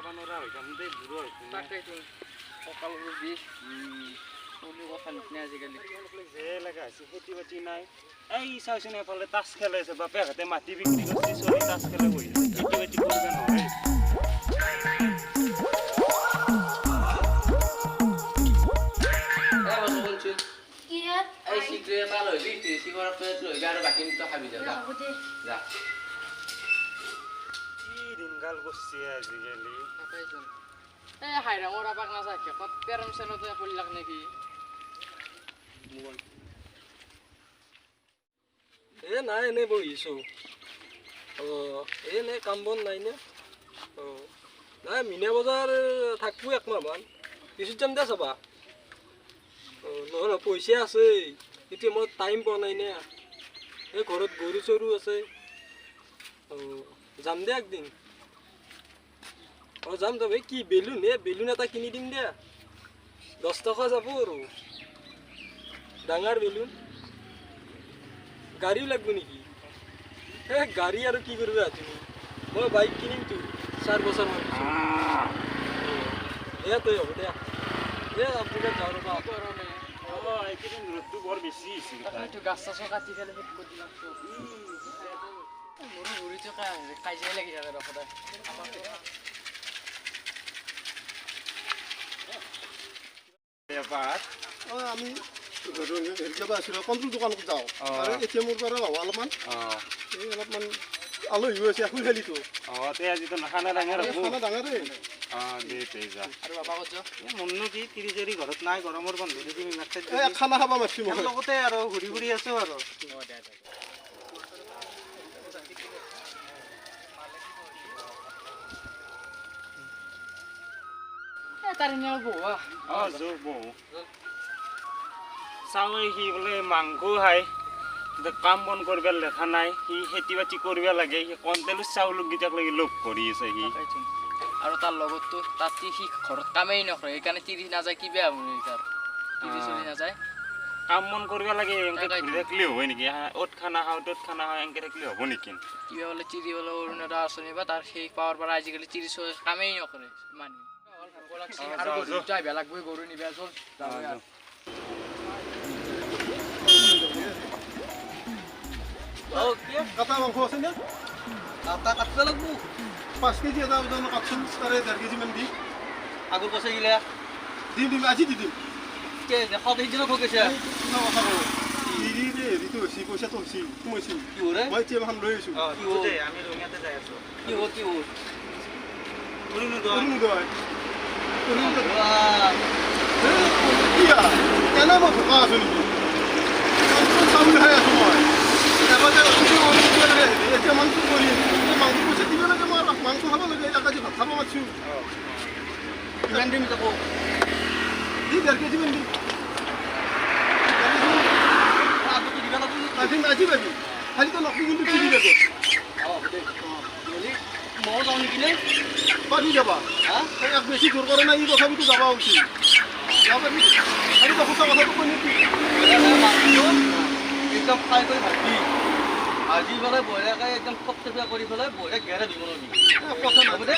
খাব নোৱাৰা হৈ যাম দেই, বুঢ়ো হৈছো। তাকেইতো, কঁকালৰ বিষ, চলি কথা নুশুনে আজিকালি। যে লগা হৈছে খেতি বাতি নাই। এই চাওচোন, এফালে তাচ খেলে আছে, বাপেকহঁতে মাটি বিক্ৰী কৰিছে, চলি তাচ খেলে বহি আছে, খেতি বাতি কৰিব নোৱাৰে। এই বস্তু শুনচোন। কি হে? এই চিগাৰেট এটা লৈ আহিবি, চিগাৰেট প্লেট লৈ আহিবি আৰু বাকীখিনি তই খাবি, যা যা। হ'ব দে। যা। কি দিনকাল কৰিছে আজিকালি! তাকেইচোন, এই হাইৰাঙৰ আপাক নাচাই ক'ত পেৰম চেনতে পৰিলাক নেকি? এ নাই, এনেই বহিছোঁ। অঁ, এই এনেই কাম বন নাই নে। অঁ, নাই, মীনা বজাৰ থাকবো একমাহমান, পিছত যাম দে চাবা। অঁ, নহয় নহয়, পইচা আছে, এতিয়া মই টাইম পোৱা নাই নে। এই ঘৰত গৰু চৰু আছে। অঁ, যাম দে একদিন। অঁ, যাম যাম। এই কি বেলুন, এই বেলুন এটা কিনি দিম দে, 10 টকা যাব আৰু, ডাঙৰ বেলুন। গাড়ীও লাগব নেকি? এ গাড়ী আৰু কি কৰিবা তুমি? মই বাইক কিনিমতো 4 বছৰমান পিছত। এ তই হ'ব দে, এ আপোনাক যাওঁ ৰ'বা। গৰমে। অঁ, এইকেইদিন ৰ'দটো বৰ বেছি হৈছে। তাকেইতো, গাছ চাছো কাটি পেলাই শেষ কৰি দিলাক। মোৰো ভৰিটো কাজিয়াই লাগি থাকে ৰ সদায়। এবাৰ অঁ, আমি হেৰি যাব আছিলোঁ, কণ্ট্ৰল দোকানত যাওঁ। আৰু এতিয়া মোৰ পৰা অলপমান এই অলপমান আলহীও আছে, শুই খেলিতো। অঁ, তে আজিতো খানা ডাঙৰ হ'ব। খানা ডাঙৰে। অঁ, দে তে যা। আৰু বাবা ক'ত যোৱা? এই মোৰনো কি, তিৰি চেৰি ঘৰত নাই, গৰমৰ বন্ধ দিছি। এই খানা খাব মাতিছোঁ মই। লগতে আৰু ঘূৰি ফুৰি আছো আৰু। অঁ, দে দে। এই তাৰ এনে বহা। অঁ, যো বহু চাওঁ। সি বোলে মাংস খায়, কাম বন কৰিব লেখা নাই। সি খেতি বাতি কৰিব লাগে, সি কণ্টেলৰ চাউলকেইটাক লাগি লোভ কৰি আছে সি। আৰু তাৰ লগততো তাত সি ঘৰত কামেই নকৰে, সেইকাৰণে তিৰি নাযায়। কিবা হ'ব তাৰ তিৰি চলি নাযায়। কাম বন কৰিব লাগে, এনেকে ঘূৰি থাকিলে হ'ব নেকি? অ'ত খানা খাওঁ, ত'ত খানা খাওঁ, এনেকে থাকিলে হ'ব নেকি? কিবা বোলে তিৰি বোলে অৰুণোদয় আঁচনি বা তাৰ সেই পাৱাৰ পৰা আজিকালি তিৰি চলি কামেই নকৰে মানুহে। আৰু গৰুটো আহিব লাগবই, গৰু নিবা চল। কাটা মাংস আছে নে? কাটা কাটিব লাগব। 5 কেজি এটা ওজন কাটচোন, তাৰে 1.5 কেজিমান দি। আগৰ পইচা গিলা? দিম দিম, আজি দি দিম। সেইদিনা গৈছে। কথা কওঁ, তিৰিৰে হেৰিটো হৈছে, পইচাটো হৈছে, সোমাইছে। কি কৰে? মই এতিয়া এখন লৈ আহিছোঁ। কি হ'ল? আমি ৰঙিয়াতে যাই আছো। কি হ'ল, কি হ'ল? অৰুণোদয়। অৰুণোদয়, অৰুণোদয়। কি কেনে মই ধোকা আছো নেকি? চাউল খাই আছো মই। আগতে এতিয়া মাংস কৰিম, মাংস পইচা দিব লাগে, মই মাংস খাব লাগে, 1 কেজি ভাত খাব মাতছোঁ। কিমান দিম যাব? দি, 1.5 কেজিমান দিম। আজি আজি পাবি, খালি তই নকবি কিন্তু কি দিবি। ময়ো যাওঁ নেকি নে? পাৰি যাবা। এক বেছি জোৰ কৰা নাই, তথাপিতো যাবা উচিত, যাব পাৰিবি। খালি তই সঁচা কথাটো কৈ নিদিবি। একদম ফ্ৰাই কৰি ভাজি ভাজি পেলাই বঢ়িয়াকৈ একদম থপথপীয়া কৰি পেলাই বঢ়িয়া গেৰে দিব নোৱাৰি। কথা হ'ব দে,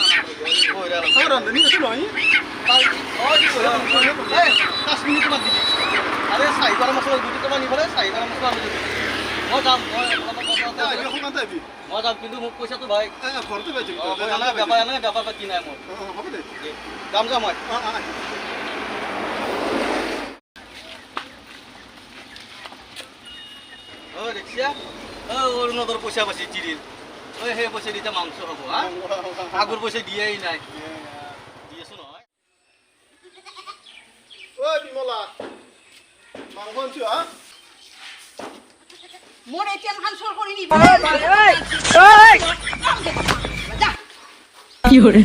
বঢ়িয়া। ৰান্ধনি আছে নহয়। 5 মিনিট তোমাক দিবি। আৰে চাহিবাৰ মছলা 2 টকা নি পেলাই চাহিবাৰ মছলা আনি দিবি। মই যাম, মই অলপমান কথা আহিবি, সোনকালে আহিবি। মই যাম, কিন্তু মোক পইচাটো ভাই ঘৰতে পাইছোঁ। বেপাৰ এনে বেপাৰ পাতি নাই মোৰ। হ'ব দে। যাম যাম মই। অঁ অঁ। অ, দেখিছা, অ, অৰুণোদয়ৰ পইচা পাইছে তিৰিল। ঐ, সেই পইচা দি এতিয়া মাংস খাব। হা, আগৰ পইচা দিয়াই নাই, দি আছো নহয়। ঐ বিমলা, মাংস আনছো হা। মোৰ এটিএমখন চোৰ কৰি নিব। যা। কি কৰে?